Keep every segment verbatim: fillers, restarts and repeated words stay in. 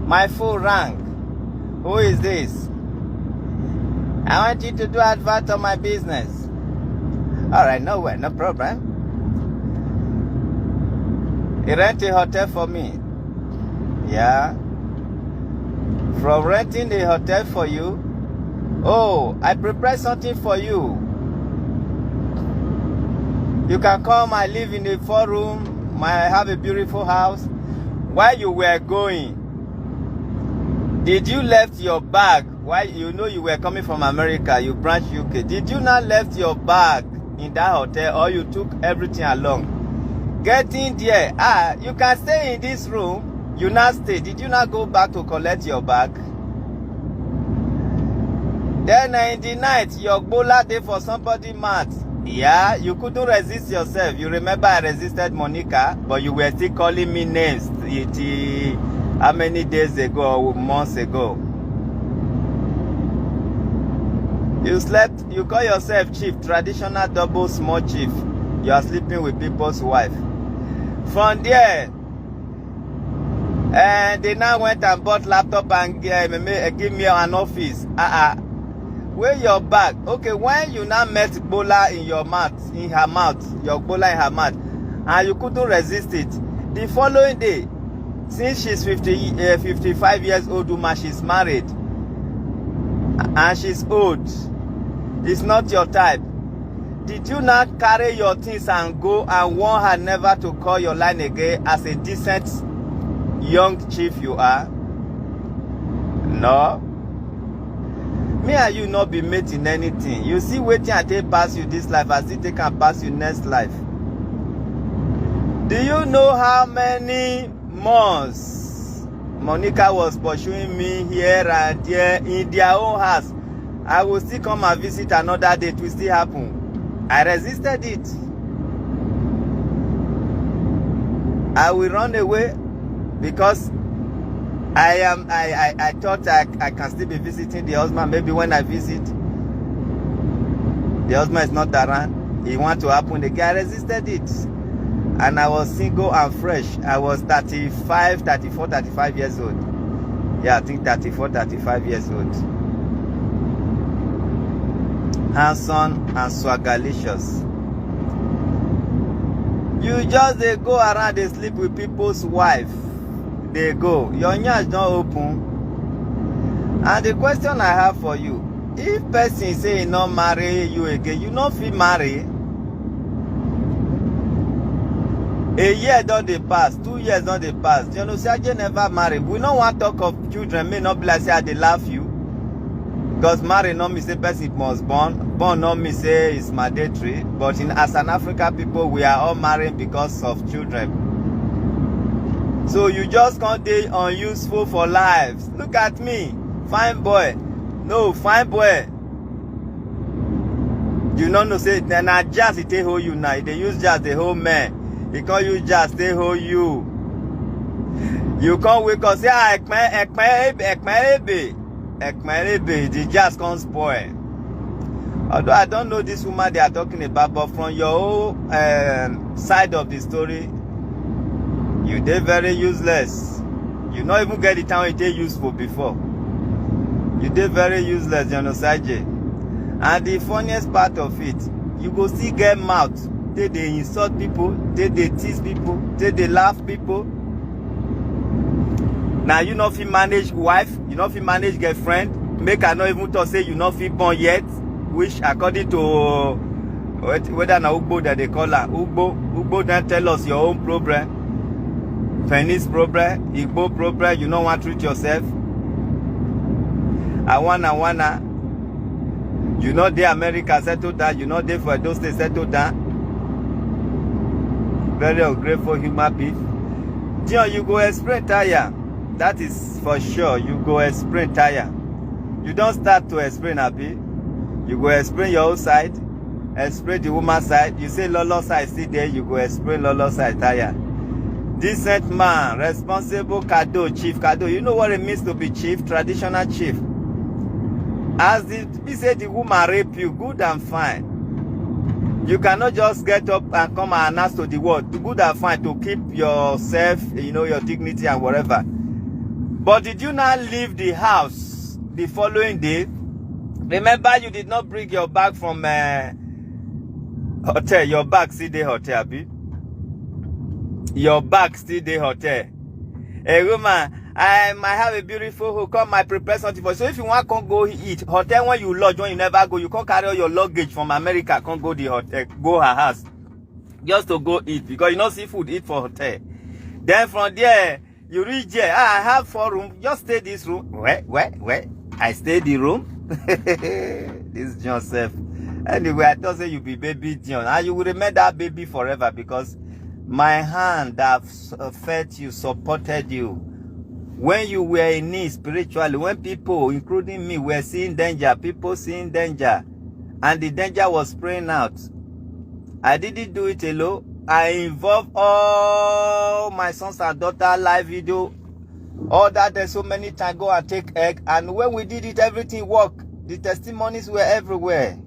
My phone rang. Who is this? I want you to do advert on my business. All right, no way, no problem. You rent a hotel for me. Yeah. From renting the hotel for you, oh, I prepare something for you. You can come. I live in a four room. I have a beautiful house. While you were going, did you left your bag? Why, you know, you were coming from America, you branch U K. Did you not left your bag in that hotel, or you took everything along? Getting there, ah, you can stay in this room. You not stay. Did you not go back to collect your bag? Then, uh, in the night, your gbola dey for somebody mouth. Yeah, you couldn't resist yourself. You remember I resisted Monica, but you were still calling me names. It, uh, how many days ago or months ago? You slept, you call yourself chief, traditional double small chief. You are sleeping with people's wife. From there, and they now went and bought laptop and, uh, give me an office. Uh-uh. Where your bag? Okay, when you now met gbola in your mouth, in her mouth, your gbola in her mouth, and you couldn't resist it. The following day, since she's fifty, uh, fifty-five years old woman, she's married, and she's old. It's not your type. Did you not carry your things and go and warn her never to call your line again as a decent young chief you are? No. Me and you not be mate in anything. You see wetin I take pass you this life, I still take am pass you next life. Do you know how many months Monica was pursuing me here and there in their own house? I will still come and visit another day. It will still happen. I resisted it. I will run away because I am I, I, I thought I, I can still be visiting the husband. Maybe when I visit, the husband is not around. It want to happen again. I resisted it. And I was single and fresh. I was thirty-five, thirty-four, thirty-five years old. Yeah, I think thirty-four, thirty-five years old. Handsome and swagalicious. You just dey go around dey sleep with people's wife. Dey go. Your nyash don open. And the question I have for you, if person say he no marry you again, you no fit marry. A year don dey pass, two years don dey pass. General Osagie never marry. We no wan talk of children. May not be like say I dey laugh you. Because marry no mean say person must born. Born no mean say it's mandatory. But in, as an African people, we are all marrying because of children. So you just can't dey unuseful for lives. Look at me, fine boy. No, fine boy. You no know say na, na jazz e take hold you now. E dey use jazz dey hold men. E come use jazz take hold you. You come wake up say, ah, ekpe, ekpe, ekpe, ebe, ekpe, ebe. The jazz come spoil. Although I don't know this woman they are talking about, but from your own, um, side of the story, you dey very useless. You no even get the time you dey useful before. You dey very useless, General Osagie. And the funniest part of it, you go still get mouth, take dey insult people, take dey tease people, take dey laugh people. Now you no fit manage wife, you no fit manage girlfriend. Make I no even talk say you no fit born yet, which according to whet-, whether na Ugbo that they call her, Ugbo, Ugbo then tell us your own problem. Penis problem, Igbo problem, you no wan treat yourself. I wanna, wanna. You no dey America settle down, you no dey for Edo State settle down. Very ungrateful human being. Dion, you go explain tire. That is for sure. You go explain tire. You don start to explain, abi? You go explain your own side, explain the woman side. You say Lolo side still there, you go explain Lolo side tire. Decent man, responsible Kado, Chief Kado. You know what it means to be chief, traditional chief. As the be say the woman rape you, good and fine. You cannot just get up and come and announce to the world, good and fine, to keep yourself, you know, your dignity and whatever. But did you not leave the house the following day? Remember, you did not bring your bag from uh, hotel. Your bag still dey hotel, abi? Your bag still dey hotel. A woman, I might have a beautiful home. Come, I prepare something for you. So if you want, come go eat. Hotel when you lodge, when you never go, you come carry all your luggage from America, come go the hotel, go her house, just to go eat, because you no see food eat for hotel. Then from there, you reach there. Ah, I have four room. Just stay this room. Where, where, where? I stay the room. This John self. Anyway, I thought say you be baby John, and you will remain that baby forever, because my hand that have s- uh, fed you, supported you. When you were in need spiritually, when people, including me, were seeing danger, people seeing danger, and the danger was spraying out, I didn't do it alone. I involve all my sons and daughters live video. All that, there's so many times, go and take egg. And when we did it, everything worked. The testimonies were everywhere.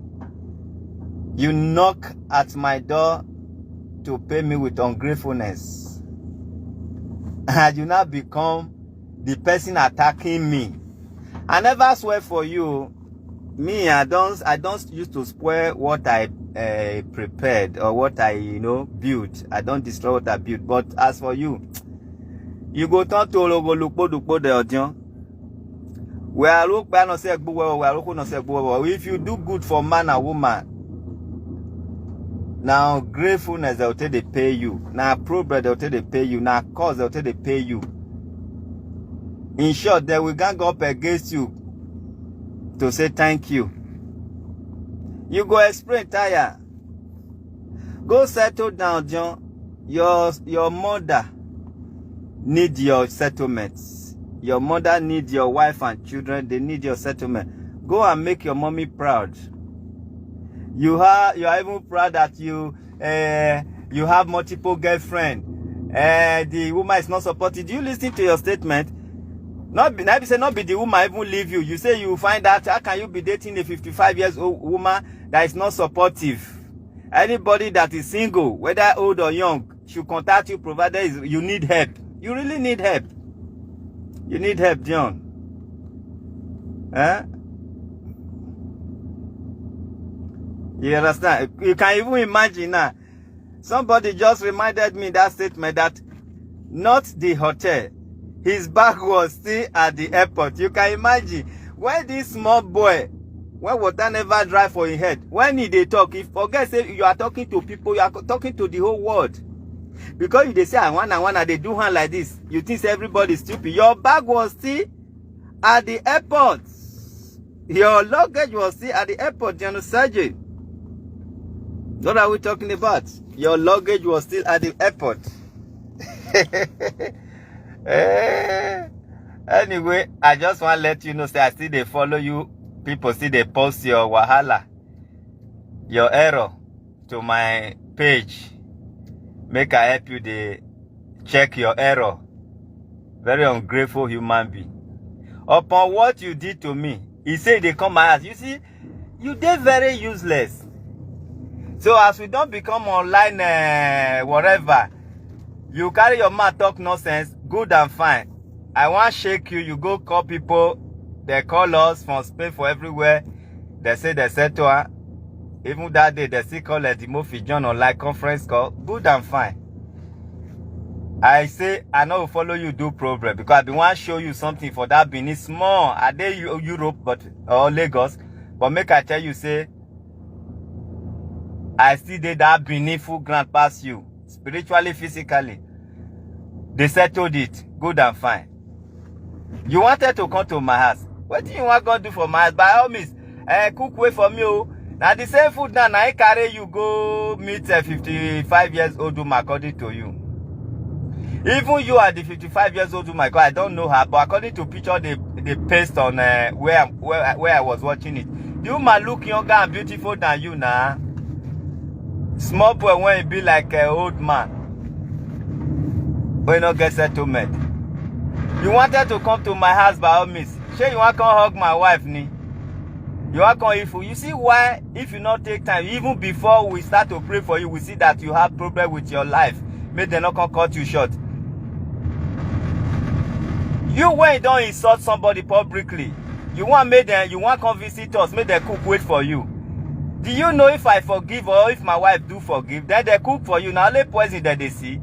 You knock at my door to pay me with ungratefulness. And you now become the person attacking me. I never swear for you. Me, I don't, I don't used to spoil what I uh, prepared or what I, you know, built. I don't destroy what I built. But as for you, you go turn to ologolukpo dukpo de odion. We are look by no say gbuwe, we are look no say gbuwe. If you do good for man and woman, now gratefulness they will take they pay you. Now problem they will take they pay you. Now cause they will take they pay you. In short, they will gang up against you to say thank you. You go explain tire. Go settle down, John. Your your mother need your settlement. Your mother need your wife and children. They need your settlement. Go and make your mommy proud. You are you are even proud that you uh, you have multiple girlfriend. Uh, the woman is not supportive. Do you listen to your statement? Not be, not be say not be the woman even leave you. You say you find out, how can you be dating a fifty-five years old woman that is not supportive? Anybody that is single, whether old or young, should contact you, provided is, you need help. You really need help. You need help, John. Eh? You understand? You can even imagine now. Somebody just reminded me that statement that not the hotel. His bag was still at the airport. You can imagine when this small boy, when water never dry for his head, when he they talk, if forget say you are talking to people, you are talking to the whole world. Because you they say I wanna wanna they do hand like this. You think say everybody stupid. Your bag was still at the airport. Your luggage was still at the airport, General Sergeant. What are we talking about? Your luggage was still at the airport. Eh, anyway, I just want to let you know say I still they follow you. People still they post your wahala, your error to my page. Make I help you they check your error. Very ungrateful human being. Upon what you did to me, he said they come my house. You see, you did very useless. So as we don't become online uh, whatever, you carry your mouth talk nonsense, good and fine. I want shake you, you go call people, they call us from Spain for everywhere. They say they settle her. Even that day, they still call Eddie Murphy John on like conference call. Good and fine. I say I no follow you do problem because I be want show you something for that Benin small. I dey Eu- Europe but or Lagos, but make I tell you say I still dey that Benin full ground pass you spiritually, physically. They settled it good and fine. You wanted to come to my house. What do you want God do for my house? By all means, uh, cook way for me. Oh. Now the same food now, now I carry you go meet a fifty-five years old woman according to you. Even you are the fifty-five years old woman, 'cause I don't know her, but according to picture they they paste on uh, where, where where I was watching it, the woman look younger and beautiful than you now. Small boy when he be like an old man. When no get settlement. You wanted to come to my house by all means. Say you want come hug my wife, ni? You want come if you see why if you not take time, even before we start to pray for you, we see that you have problem with your life. Make them not come cut you short. You, when you don insult somebody publicly, you wan make dem, you wan come visit us, make dem cook wait for you. Do you know if I forgive or if my wife do forgive, then dem cook for you? Na only poison dem dey see.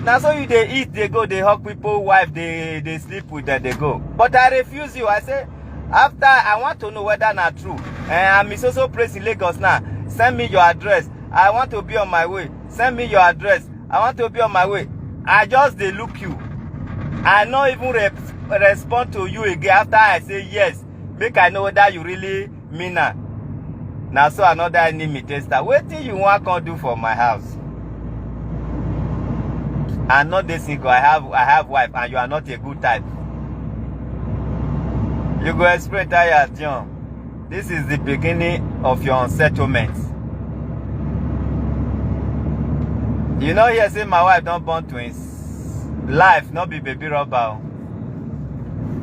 Na so you dey eat, dey go, dey hug people wife, dey dey sleep with dem, dey go. But I refuse you. I say, after, I want to know whether na true. Eh, I'm in so so place in Lagos now. Send me your address. I want to be on my way. Send me your address. I want to be on my way. I just dey look you. I no even re- respond to you again after I say yes. Make I know whether you really mean am. Na so another enemy take start. Wetin you wan come do for my house? I'm not dey single. I have I have wife, and you are not a good type. You go explain tire, John. This is the beginning of your unsettlement. You know, hear say my wife don born twins. Life no be baby rubber o.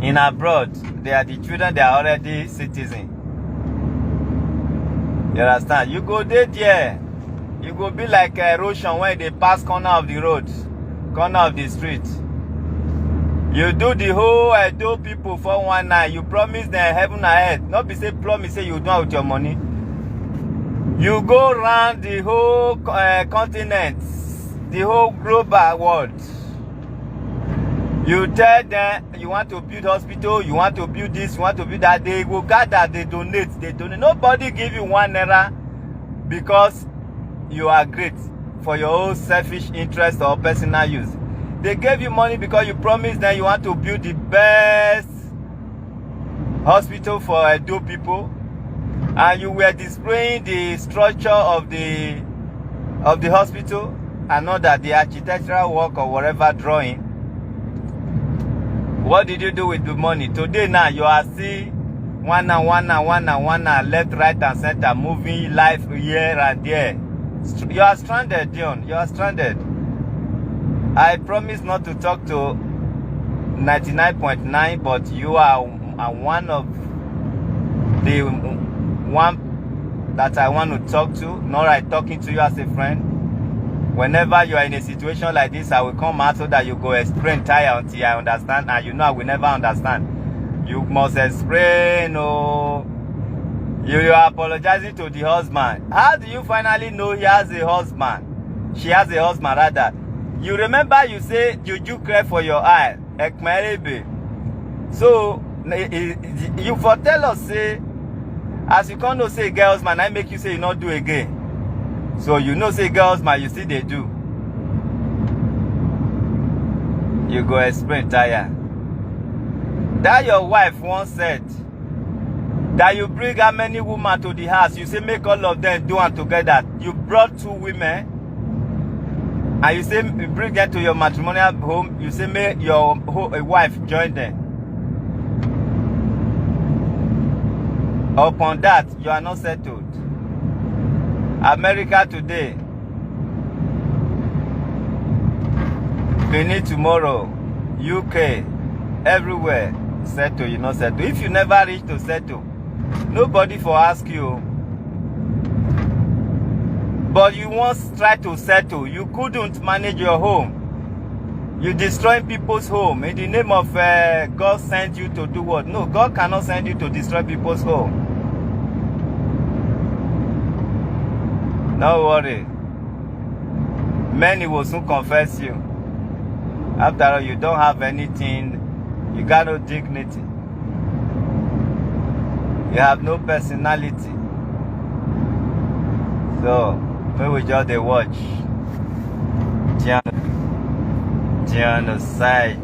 In abroad, they are the children, they are already citizen. You understand? You go dey there. You go be like erosion when they pass corner of the road, corner of the street. You do the whole Edo people for one night. You promise them heaven and earth. Not be say promise say you do am with your money. You go round the whole uh, continent, the whole global world. You tell them you want to build hospital, you want to build this, you want to build that. They go gather, they donate, they donate. Nobody give you one naira because you are great for your own selfish interest or personal use. They gave you money because you promised them you want to build the best hospital for Edo people, and you were displaying the structure of the of the hospital and not that the architectural work or whatever drawing. What did you do with the money? Today now you are still one and one and one and one and left, right and center, moving life here and there. Str- You are stranded, Dion. You are stranded. I promise not to talk to ninety-nine point nine, but you are, are one of the one that I want to talk to. Not like talking to you as a friend. Whenever you are in a situation like this, I will come out so that you go explain tire until I understand, and you know I will never understand. You must explain. Oh, you, you are apologizing to the husband. How do you finally know he has a husband? She has a husband, rather. You remember you say juju clear for your eye, Ekmerebe. So eh, eh, you for tell us say, as you come know say girl husband, I make you say you not do again. So you know say girl husband, you still dey do. You go explain tire. That your wife once said that you bring how many women to the house, you say make all of them do am together. You brought two women and you say you bring them to your matrimonial home, you say make your ho- a wife join them. Upon that, you are not settled. America today, Benin tomorrow, U K, everywhere, settle, you not settle. If you never reach to settle, nobody for ask you. But you once try to settle, you couldn't manage your home. You destroying people's home in the name of uh, God sent you to do what? No, God cannot send you to destroy people's home. No worry. Many will soon confess you. After all, you don't have anything. You got no dignity. You have no personality. So, may we just dey watch. Genocide.